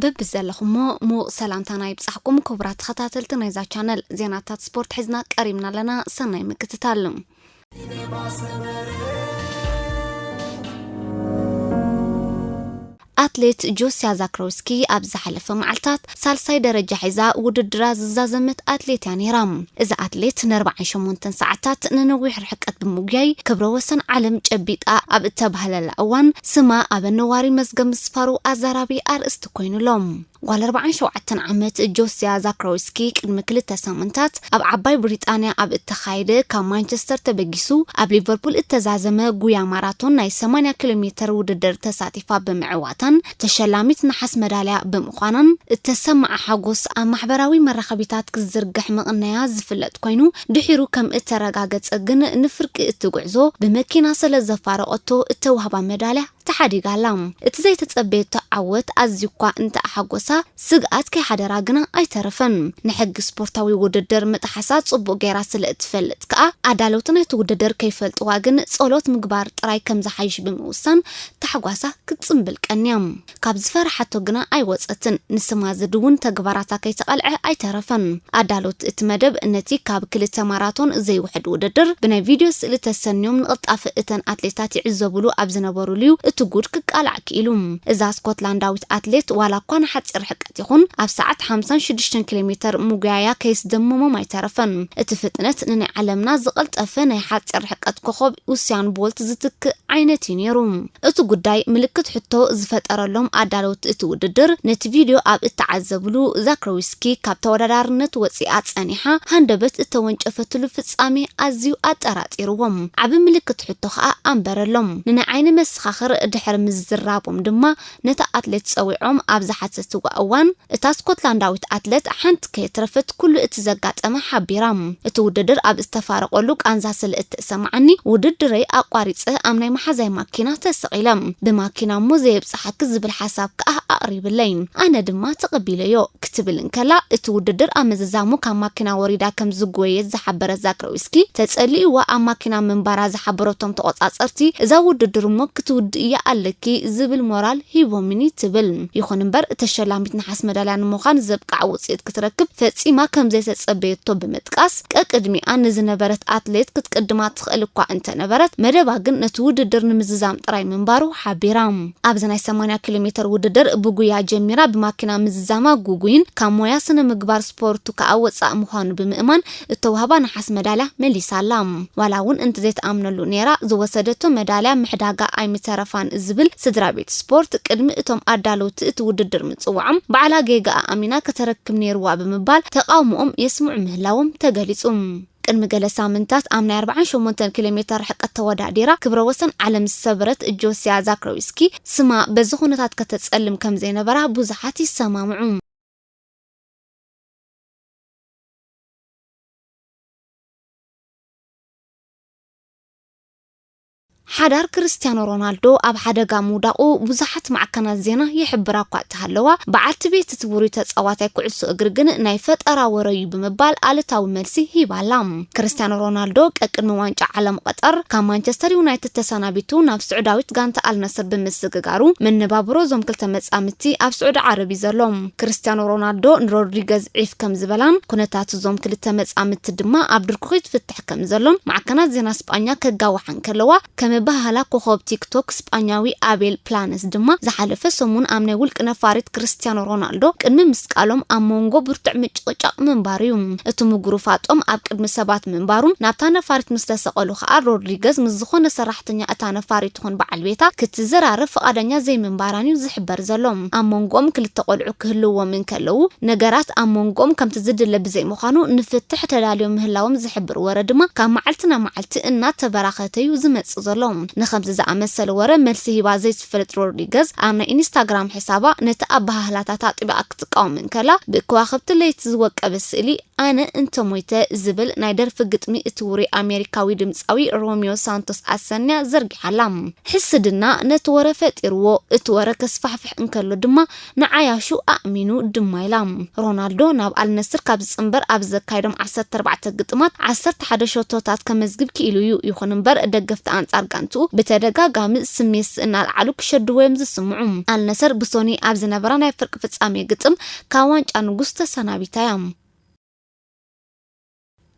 በብዘለኹሞ ምዉቕ ሰላምታና ይብጻሕኩም ክቡራት ተኸታተልቲ ናይዛ ቻነል። ዜናታት ስፖርት ሒዝና ቀሪብና ኣለና። ሰናይ ምክትታል። ኣትሌት ጆስያ ዛክሮውስኪ ኣብ ዝሓለፈ መዓልታት ሳልሳይ ደረጃ ሒዛ ውድድራ ዝዛዘመት ኣትሌት እያ ነይራ። እዛ ኣትሌት ንኣርባዓን ሸሞንተን ሰዓታት ንነዊሕ ርሕቀት ብምጉያይ ክብረ ወሰን ዓለም ጨቢጣ ኣብ እተባህለላ እዋን፣ ስማ ኣብ ኣነዋሪ መዝገብ ምስፋሩ ኣዛራቢ ኣርእስቲ ኮይኑ ኣሎ። ጓል ኣርባዓን ሸውዓተን ዓመት ጆስያ ዛክሮውስኪ ቅድሚ ክልተ ሳምንታት ኣብ ዓባይ ብሪጣንያ ኣብ እተኻየደ ካብ ማንቸስተር ተበጊሱ ኣብ ሊቨርፑል እተዛዘመ ጉያ ማራቶን ናይ ሰማንያ ኪሎ ሜተር ውድድር ተሳቲፋ ብምዕዋታን ተሸላሚት ነሓስ መዳልያ ብምዃናን እተሰምዓ ሓጎስ ኣብ ማሕበራዊ መራኸቢታት ክዝርግሕ ምቕናያ ዝፍለጥ ኮይኑ፣ ድሒሩ ከም እተረጋገጸ ግን ንፍርቂ እቲ ጉዕዞ ብመኪና ስለ ዘፋረቐቶ እተዋህባ መዳልያ ተሓዲጋ ኣላ። እቲ ዘይተጸበየቶ ዓወት ኣዝዩ እኳ እንተ ኣሓጎሳ፣ ስግኣት ከይሓደራ ግና ኣይተረፈን። ንሕጊ ስፖርታዊ ውድድር ምጥሓሳ ጽቡቕ ገይራ ስለ እትፈልጥ ከኣ፣ ኣዳለውቲ ናይቲ ውድድር ከይፈልጥዋ ግን ጸሎት ምግባር ጥራይ ከም ዝሓይሽ ብምውሳን፣ ታሕጓሳ ክትጽምብል ቀንያ። ካብ ዝፈርሓቶ ግና ኣይወጸትን። ንስማ ዝድውን ተግባራታ ከይተቐልዐ ኣይተረፈን። ኣዳለውቲ እቲ መደብ ነቲ ካብ ክልተ ማራቶን ዘይውሕድ ውድድር ብናይ ቪድዮ ስእሊ ተሰንዮም ንቕልጣፈ እተን ኣትሌታት ይዕዘብሉ ኣብ ዝነበሩሉ'ዩ እቲ ጉድ ክቃላዕ ክኢሉ። እዛ ስኮትላንዳዊት ኣትሌት ዋላ እኳ ንሓጺር ርሕቀት ይኹን ኣብ ሰዓት ሓምሳን ሽዱሽተን ኪሎ ሜተር ምጉያያ ከየስደመሞም ኣይተረፈን። እቲ ፍጥነት ንናይ ዓለምና ዝቐልጠፈ ናይ ሓጺር ርሕቀት ኮኾብ ኡስያን ቦልት ዝትክእ ዓይነት እዩ ነይሩ። እቲ ጉዳይ ምልክት ሕቶ ዝፈጠረሎም ኣዳለውቲ እቲ ውድድር፣ ነቲ ቪድዮ ኣብ እተዓዘብሉ፣ ዛክሮዊስኪ ካብ ተወዳዳርነት ወጺኣ ጸኒሓ ሃንደበት እተወንጨፈትሉ ፍጻሜ ኣዝዩ ኣጠራጢርዎም። ዓቢ ምልክት ሕቶ ከኣ ኣንበረሎም። ንናይ ዓይኒ መሰኻኽር ድሕሪ ምዝራቦም ድማ፣ ነታ ኣትሌት ጸዊዖም ኣብ ዝሓተትዋ እዋን፣ እታ ስኮትላንዳዊት ኣትለት ሓንቲ ከየትረፈት ኩሉ እቲ ዘጋጠመ ሓቢራ። እቲ ውድድር ኣብ ዝተፋረቐሉ ቃንዛ ስለ እተሰምዓኒ፣ ውድድረይ ኣቋሪጸ ኣብ ናይ መሓዛይ ማኪና ተሰቒለ። ብማኪና እሞ ዘየብጽሓኪ ዝብል ሓሳብ ከኣ ኣቕሪብለይ። ኣነ ድማ ተቐቢለዮ፣ ክትብል እንከላ፣ እቲ ውድድር ኣብ ምዝዛሙ ካብ ማኪና ወሪዳ ከም ዝጎየየት ዝሓበረት ዛክሮዊስኪ፣ ተጸሊእዋ ኣብ ማኪና ምንባራ ዝሓበረቶም ተቖጻጸርቲ፣ እዛ ውድድር እሞ ክትውድእያ ኣለኪ ዝብል ሞራል ሂቦምኒ ትብል። ይኹን እምበር፣ ተሸላሚት ነሓስ መዳልያ ንምዃን ዘብቅዓ ውጽኢት ክትረክብ ፈጺማ ከም ዘይተጸበየቶ ብምጥቃስ፣ ቀቅድሚኣ ንዝነበረት ኣትሌት ክትቅድማ ትኽእል እኳ እንተነበረት፣ መደባ ግን ነቲ ውድድር ንምዝዛም ጥራይ ምንባሩ ሓቢራ። ኣብዚ ናይ ሰማንያ ኪሎ ሜተር ውድድር ብጉያ ጀሚራ ብማኪና ምዝዛማ ጉጉይን ካብ ሞያ ስነ ምግባር ስፖርቱ ከኣ ወጻእ ምዃኑ ብምእማን እተዋህባ ነሓስ መዳልያ መሊሳ ኣላ። ዋላ እውን እንተዘይትኣምነሉ ነይራ፣ ዝወሰደቶ መዳልያ ምሕዳጋ ኣይምተረፋን ዝብል ስድራ ቤት ስፖርት፣ ቅድሚ እቶም ኣዳለውቲ እቲ ውድድር ምጽዋዖም፣ ባዕላ ጌጋኣ ኣሚና ከተረክብ ነይርዋ ብምባል ተቓውሞኦም የስምዑ ምህላዎም ተገሊጹ። ቅድሚ ገለ ሳምንታት ኣብ ናይ ኣርባዓን ሸሞንተን ኪሎ ሜተር ርሕቀት ተወዳዲራ ክብረ ወሰን ዓለም ዝሰበረት ጆስያ ዛክሮዊስኪ፣ ስማ በዚ ኩነታት ከተጸልም ከም ዘይነበራ ብዙሓት ይሰማምዑ። ሓዳር ክርስትያኖ ሮናልዶ ኣብ ሓደጋ ምውዳቑ ብዙሓት ማዕከናት ዜና ይሕብራ እኳ እንተሃለዋ፣ በዓልቲ ቤት እቲ ውሩይ ተጻዋታይ ኩዕሶ እግሪ ግን ናይ ፈጠራ ወረ እዩ ብምባል ኣሉታዊ መልሲ ሂባ ኣላ። ክርስትያኖ ሮናልዶ ቀቅድሚ ዋንጫ ዓለም ቀጠር ካብ ማንቸስተር ዩናይትድ ተሰናቢቱ ናብ ስዑዳዊት ጋንታ ኣልናስር ብምስግጋሩ፣ መነባብሮ እዞም ክልተ መጻምድቲ ኣብ ስዑዲ ዓረብ እዩ ዘሎ። ክርስትያኖ ሮናልዶ ንሮድሪገዝ ዒፍ ከም ዝበላን፣ ኩነታት እዞም ክልተ መጻምድቲ ድማ ኣብ ድርኩኺት ፍትሕ ከም ዘሎን ማዕከናት ዜና ስጳኛ ከጋውሓ እንከለዋ፣ ከም ኣበሃህላ ኮኾብ ቲክቶክ ስጳኛዊ ኣቤል ፕላነስ ድማ፣ ዝሓለፈ ሰሙን ኣብ ናይ ውልቂ ነፋሪት ክርስትያኖ ሮናልዶ ቅድሚ ምስቃሎም ኣብ መንጎ ብርቱዕ ምጭቕጫቕ ምንባሩ እዩ። እቲ ምጉርፋጦም ኣብ ቅድሚ ሰባት ምንባሩን፣ ናብታ ነፋሪት ምስ ተሰቐሉ ከኣ ሮድሪገዝ ምስ ዝኾነ ሰራሕተኛ እታ ነፋሪት ይኹን በዓል ቤታ ክትዘራረብ ፍቓደኛ ዘይምንባራን እዩ ዝሕበር ዘሎ። ኣብ መንጎኦም ክልተ ቆልዑ ክህልዎም እንከለዉ፣ ነገራት ኣብ መንጎኦም ከምቲ ዝድለ ብዘይምዃኑ፣ ንፍትሕ ተዳልዮም ምህላዎም ዝሕብር ወረ ድማ ካብ መዓልቲ ናብ መዓልቲ እናተበራኸተ እዩ ዝመጽእ ዘሎ። ንኸምዚ ዝኣመሰለ ወረ መልሲ ሂባ ዘይትፈልጥ ሮድሪገዝ፣ ኣብ ናይ ኢንስታግራም ሕሳባ ነቲ ኣበሃህላታት ኣጥቢቓ ክትቃወም እንከላ፣ ብከዋኽብቲ ለይቲ ዝወቀበ ስእሊ ኣነ እንተ ሞይተ ዝብል ናይ ደርፊ ግጥሚ እቲ ውሩይ ኣሜሪካዊ ድምጻዊ ሮሚዮ ሳንቶስ ኣሰንያ ዘርጊሓላ። ሕስድና ነቲ ወረ ፈጢርዎ፣ እቲ ወረ ከስፋሕፍሕ እንከሎ ድማ ንዓያሹ ኣእሚኑ ድማ ኢላ። ሮናልዶ ናብ ኣልነስር ካብ ዝጽንበር ኣብ ዘካየዶም ዓሰርተ ኣርባዕተ ግጥማት ዓሰርተ ሓደ ሸቶታት ከመዝግብ ክኢሉ እዩ። ይኹን እምበር ደገፍቲ ኣንጻር ጋንታ ብተደጋጋሚ ስሜት እናልዓሉ ክሸድዎ እዮም ዝስምዑ። ኣልነሰር ብሶኒ ኣብ ዝነበራ ናይ ፍርቂ ፍጻሜ ግጥም ካብ ዋንጫ ንጉስ ተሰናቢታ እያ።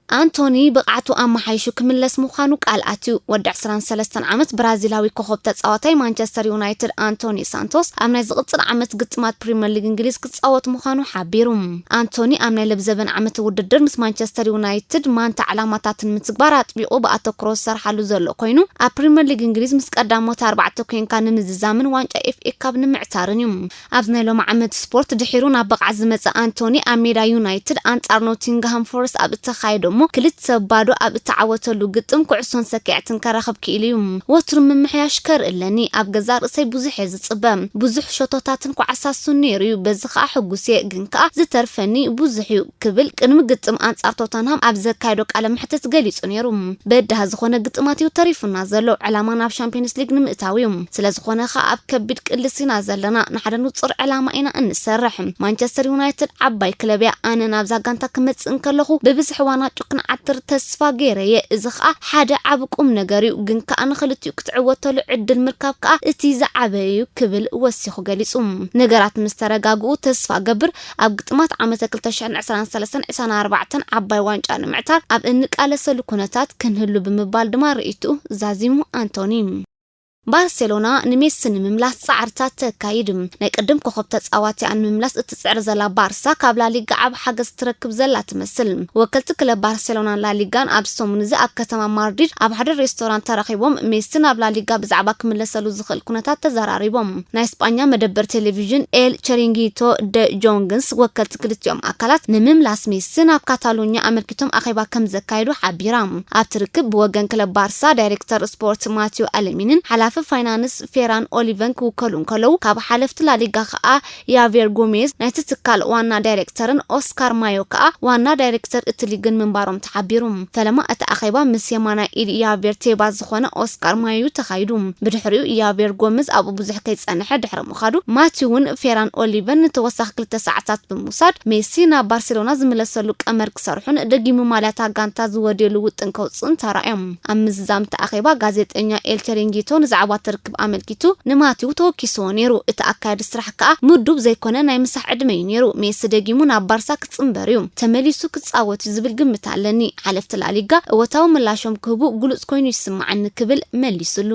ኣንቶኒ ብቕዓቱ ኣመሓይሹ ክምለስ ምዃኑ ቃል ኣትዩ። ወዲ ዕስራን ሰለስተን ዓመት ብራዚላዊ ኮኸብ ተጻዋታይ ማንቸስተር ዩናይትድ ኣንቶኒ ሳንቶስ ኣብ ናይ ዝቕጽል ዓመት ግጥማት ፕሪምየር ሊግ እንግሊዝ ክጻወት ምዃኑ ሓቢሩ። ኣንቶኒ ኣብ ናይ ለብዘበን ዓመት ውድድር ምስ ማንቸስተር ዩናይትድ ማንታ ዕላማታት ንምትግባር ኣጥቢቑ ብኣተኩሮ ዝሰርሓሉ ዘሎ ኮይኑ፣ ኣብ ፕሪምየር ሊግ እንግሊዝ ምስ ቀዳሞት ኣርባዕተ ኮንካ ንምዝዛምን ዋንጫ ኤፍ ኤ ካፕ ንምዕታርን እዩ። ኣብዚ ናይ ሎሚ ዓመት ስፖርት ድሒሩ ናብ ብቕዓት ዝመጸ ኣንቶኒ ኣብ ሜዳ ዩናይትድ ኣንጻር ኖቲንግሃም ፎረስት ኣብ እተኻየደ እሞ ክልተ ባዶ ኣብ እተዓወተሉ ግጥም ኩዕሶን ሰኪዐትን ከራኽብ ክኢሉ እዩ። ወትሩ ምምሕያሽ ከርኢ ኣለኒ። ኣብ ገዛእ ርእሰይ ብዙሕ እየ ዝጽበ። ብዙሕ ሸቶታትን ኳዕሳሱን ነይሩ እዩ። በዚ ከኣ ሕጉስ እየ። ግን ከኣ ዝተርፈኒ ብዙሕ እዩ ክብል ቅድሚ ግጥም ኣንጻር ቶተንሃም ኣብ ዘካየዶ ቃለ መሕትት ገሊጹ ነይሩ። በዳህ ዝኾነ ግጥማት እዩ ተሪፉና ዘሎ። ዕላማ ናብ ሻምፒዮንስ ሊግ ንምእታው እዩ። ስለ ዝኾነ ከኣ ኣብ ከቢድ ቅልስ ኢና ዘለና። ንሓደ ንጹር ዕላማ ኢና እንሰርሕ። ማንቸስተር ዩናይትድ ዓባይ ክለብ እያ። ኣነ ናብዛ ጋንታ ክመጽእ እንከለኹ ብብዝሒ ዋናጩ ክንዓትር ተስፋ ገይረ እየ። እዚ ከኣ ሓደ ዓቢ ቁም ነገር እዩ። ግን ከኣ ንኽልቲኡ ክትዕወተሉ ዕድል ምርካብ ከኣ እቲ ዝዓበየ እዩ ክብል ወሲኹ ገሊጹ። ነገራት ምስ ተረጋግኡ ተስፋ ገብር ኣብ ግጥማት ዓመተ ክልተ ሽሕን ዕስራን ሰለስተን ዕስራን ኣርባዕተን ዓባይ ዋንጫ ንምዕታር ኣብ እንቃለሰሉ ኩነታት ክንህሉ ብምባል ድማ ርእይትኡ ዛዚሙ ኣንቶኒ። ባርሴሎና ንሜሲ ንምምላስ ጻዕርታት ተካይድ። ናይ ቅድም ኮኸብ ተጻዋቲኣ ንምምላስ እትጽዕር ዘላ ባርሳ ካብ ላሊጋ ዓቢ ሓገዝ ትረክብ ዘላ ትመስል። ወከልቲ ክለብ ባርሴሎናን ላሊጋን ኣብ ሰሙን እዚ ኣብ ከተማ ማድሪድ ኣብ ሓደ ሬስቶራንት ተራኺቦም ሜሲ ናብ ላሊጋ ብዛዕባ ክምለሰሉ ዝኽእል ኩነታት ተዘራሪቦም። ናይ ስጳኛ መደበር ቴሌቪዥን ኤል ቸሪንጊቶ ደ ጆንግንስ ወከልቲ ክልቲኦም ኣካላት ንምምላስ ሜሲ ናብ ካታሎኛ ኣመልኪቶም ኣኼባ ከም ዘካየዱ ሓቢራ። ኣብቲ ርክብ ብወገን ክለብ ባርሳ ዳይሬክተር ስፖርት ማቲዮ ኣለሚንን ሓላፊ ፋይናንስ ፌራን ኦሊቨን ክውከሉ እንከለዉ፣ ካብ ሓለፍቲ ላሊጋ ከኣ ያቬር ጎሜዝ ናይቲ ትካል ዋና ዳይሬክተርን ኦስካር ማዮ ከኣ ዋና ዳይሬክተር እቲ ሊግን ምንባሮም ተሓቢሩ። ፈለማ እቲ ኣኼባ ምስ የማናይ ኢድ ያቬር ቴባዝ ዝኾነ ኦስካር ማዮ ተኻይዱ። ብድሕሪኡ ያቬር ጎሜዝ ኣብኡ ብዙሕ ከይጸንሐ ድሕሪ ምኻዱ፣ ማቲውን ፌራን ኦሊቨን ንተወሳኺ ክልተ ሰዓታት ብምውሳድ ሜሲ ናብ ባርሴሎና ዝምለሰሉ ቀመር ክሰርሑን ደጊሙ ማልያታ ጋንታ ዝወድየሉ ውጥን ከውጽእን ተራእዮም። ኣብ ምዝዛም እቲ ኣኼባ ጋዜጠኛ ኤል ቸሪንጊቶ ንዛዕባ እቲ ርክብ ኣመልኪቱ ንማቲው ተወኪስዎ ነይሩ። እቲ ኣካያዲ ስራሕ ከኣ ምዱብ ዘይኮነ ናይ ምሳሕ ዕድመ እዩ ነይሩ። ሜሲ ደጊሙ ናብ ባርሳ ክጽንበር እዩ፣ ተመሊሱ ክጻወት እዩ ዝብል ግምት ኣለኒ። ሓለፍቲ ላሊጋ እወታዊ ምላሾም ክህቡ ግሉጽ ኮይኑ ይስምዓኒ ክብል መሊሱሉ።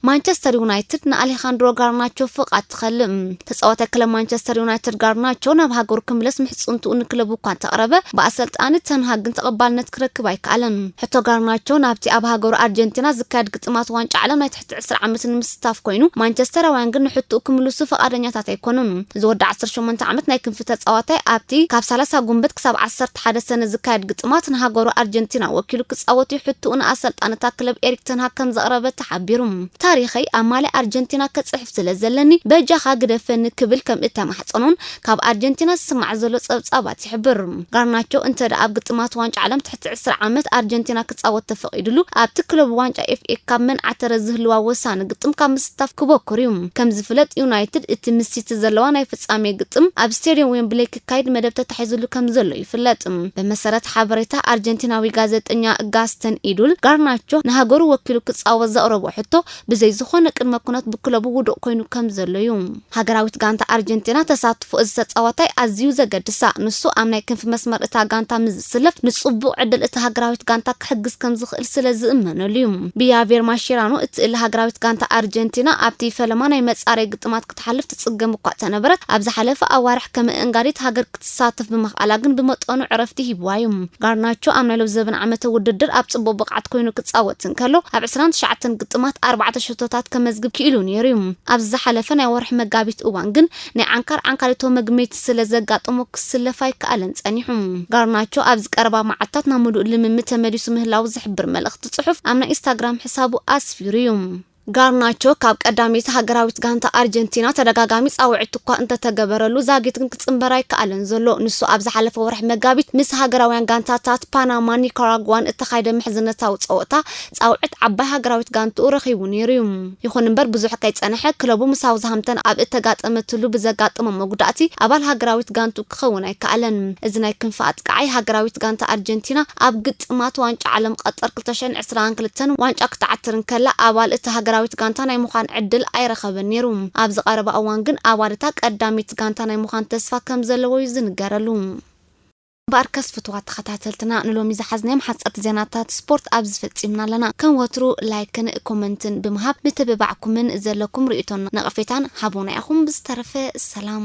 ማንቸስተር ዩናይትድ ንኣሌኻንድሮ ጋርናቾ ፍቓድ ትኸልእ። ተጻዋታይ ክለብ ማንቸስተር ዩናይትድ ጋርናቾ ናብ ሃገሩ ክምለስ ምሕጽንትኡ ንክለቡ እኳ እንተቕረበ፣ ብኣሰልጣኒ ተንሃግ ግን ተቐባልነት ክረክብ ኣይከኣለን። ሕቶ ጋርናቾ ናብቲ ኣብ ሃገሩ ኣርጀንቲና ዝካየድ ግጥማት ዋንጫ ዓለም ናይ ትሕቲ ዕስራ ዓመት ንምስታፍ ኮይኑ፣ ማንቸስተራውያን ግን ንሕቶኡ ክምልሱ ፍቓደኛታት ኣይኮኑን። እዚ ወዲ ዓሰርተ ሸሞንተ ዓመት ናይ ክንፊ ተጻዋታይ ኣብቲ ካብ ሰላሳ ጉንበት ክሳብ ዓሰርተ ሓደ ሰነ ዝካየድ ግጥማት ንሃገሩ ኣርጀንቲና ወኪሉ ክጻወት እዩ ሕቶኡ ንኣሰልጣኒ እታ ክለብ ኤሪክ ተንሃግ ከም ዘቕረበ ተሓቢሩ። ታሪኸይ ኣብ ማልያ ኣርጀንቲና ከጽሕፍ ስለ ዘለኒ በጃኻ ግደፈኒ ክብል ከም እተማሕጸኖን ካብ ኣርጀንቲና ዝስማዕ ዘሎ ጸብጻባት ይሕብር። ጋርናቾ እንተ ደኣ ኣብ ግጥማት ዋንጫ ዓለም ትሕቲ ዕስራ ዓመት ኣርጀንቲና ክጻወት ተፈቒድሉ ኣብቲ ክለብ ዋንጫ ኤፍ ኤ ካፕ መን ዓተረ ዝህልዋ ወሳኒ ግጥም ካብ ምስታፍ ክበኩር እዩ። ከም ዝፍለጥ ዩናይትድ እቲ ምስ ሲቲ ዘለዋ ናይ ፍጻሜ ግጥም ኣብ ስቴድየም ዌምብሌይ ክካይድ መደብ ተታሒዝሉ ከም ዘሎ ይፍለጥ። ብመሰረት ሓበሬታ ኣርጀንቲናዊ ጋዜጠኛ ጋስተን ኢዱል፣ ጋርናቾ ንሃገሩ ወኪሉ ክጻወት ዘቕረቦ ሕቶ ብዘይ ዝኾነ ቅድመ ኩነት ብክለቡ ውዱቕ ኮይኑ ከም ዘሎ እዩ። ሃገራዊት ጋንታ ኣርጀንቲና ተሳትፎ እዚ ተጻዋታይ ኣዝዩ ዘገድሳ፣ ንሱ ኣብ ናይ ክንፊ መስመር እታ ጋንታ ምስ ዝስለፍ ንጽቡቕ ዕድል እታ ሃገራዊት ጋንታ ክሕግዝ ከም ዝኽእል ስለ ዝእመነሉ እዩ። ብያቬር ማሼራኖ እትእለ ሃገራዊት ጋንታ ኣርጀንቲና ኣብቲ ፈለማ ናይ መጻረይ ግጥማት ክትሓልፍ ትጽገም እኳ ተነበረት፣ ኣብ ዝሓለፈ ኣዋርሕ ከም ኣእንጋዲት ሃገር ክትሳተፍ ብምኽኣላ ግን ብመጠኑ ዕረፍቲ ሂብዋ እዩ። ጋርናቾ ኣብ ናይ ሎብ ዘበን ዓመተ ውድድር ኣብ ጽቡቕ ብቕዓት ኮይኑ ክጻወት እንከሎ፣ ኣብ ዕስራን ትሽዓተን ግጥማት ኣርባዕተ ሽቶታት ከመዝግብ ክኢሉ ነይሩ እዩ። ኣብዚ ዝሓለፈ ናይ ወርሒ መጋቢት እዋን ግን ናይ ዓንካር ዓንካሪቶ መግመይቲ ስለ ዘጋጠሞ ክስለፍ ኣይከኣለን ጸኒሑ። ጋርናቾ ኣብዚ ቀረባ መዓልታት ናብ ምሉእ ልምምድ ተመሊሱ ምህላው ዝሕብር መልእኽቲ ጽሑፍ ኣብ ናይ ኢንስታግራም ሕሳቡ ኣስፊሩ እዩ። ጋርናቾ ካብ ቀዳመይቲ ሃገራዊት ጋንታ ኣርጀንቲና ተደጋጋሚ ጻውዒት እኳ እንተተገበረሉ፣ ዛጊት ግን ክጽንበር ኣይከኣለን ዘሎ። ንሱ ኣብ ዝሓለፈ ወርሒ መጋቢት ምስ ሃገራውያን ጋንታታት ፓናማን ኒካራጓን እተኻየደ ምሕዝነታዊ ጸወታ ጻውዒት ዓባይ ሃገራዊት ጋንትኡ ረኺቡ ነይሩ እዩ። ይኹን እምበር፣ ብዙሕ ከይጸንሐ ክለቡ ምስ ሳውዝሃምተን ኣብ እተጋጠመትሉ ብዘጋጠሞ መጉዳእቲ ኣባል ሃገራዊት ጋንትኡ ክኸውን ኣይከኣለን። እዚ ናይ ክንፊ ኣጥቃዓይ ሃገራዊት ጋንታ ኣርጀንቲና ኣብ ግጥማት ዋንጫ ዓለም ቀጠር ክልተ ሽሕን ዕስራን ክልተን ዋንጫ ክትዓትር እንከላ፣ ኣባል እታ ሃገራዊት ጋንታ ናይ ምዃን ዕድል ኣይረኸበን ነይሩ። ኣብዚ ቀረባ እዋን ግን ኣባል እታ ቀዳመይቲ ጋንታ ናይ ምዃን ተስፋ ከም ዘለዎ እዩ ዝንገረሉ። እምበኣርከስ ፍቱዋት ተኸታተልትና፣ ንሎሚ ዝሓዝናዮም ሓጸርቲ ዜናታት ስፖርት ኣብዚ ፈጺምና ኣለና። ከም ወትሩ ላይክን ኮመንትን ብምሃብ ምትብባዕኩምን ዘለኩም ርእይቶን ነቐፌታን ሃቡና ኢኹም። ብዝተረፈ ሰላም።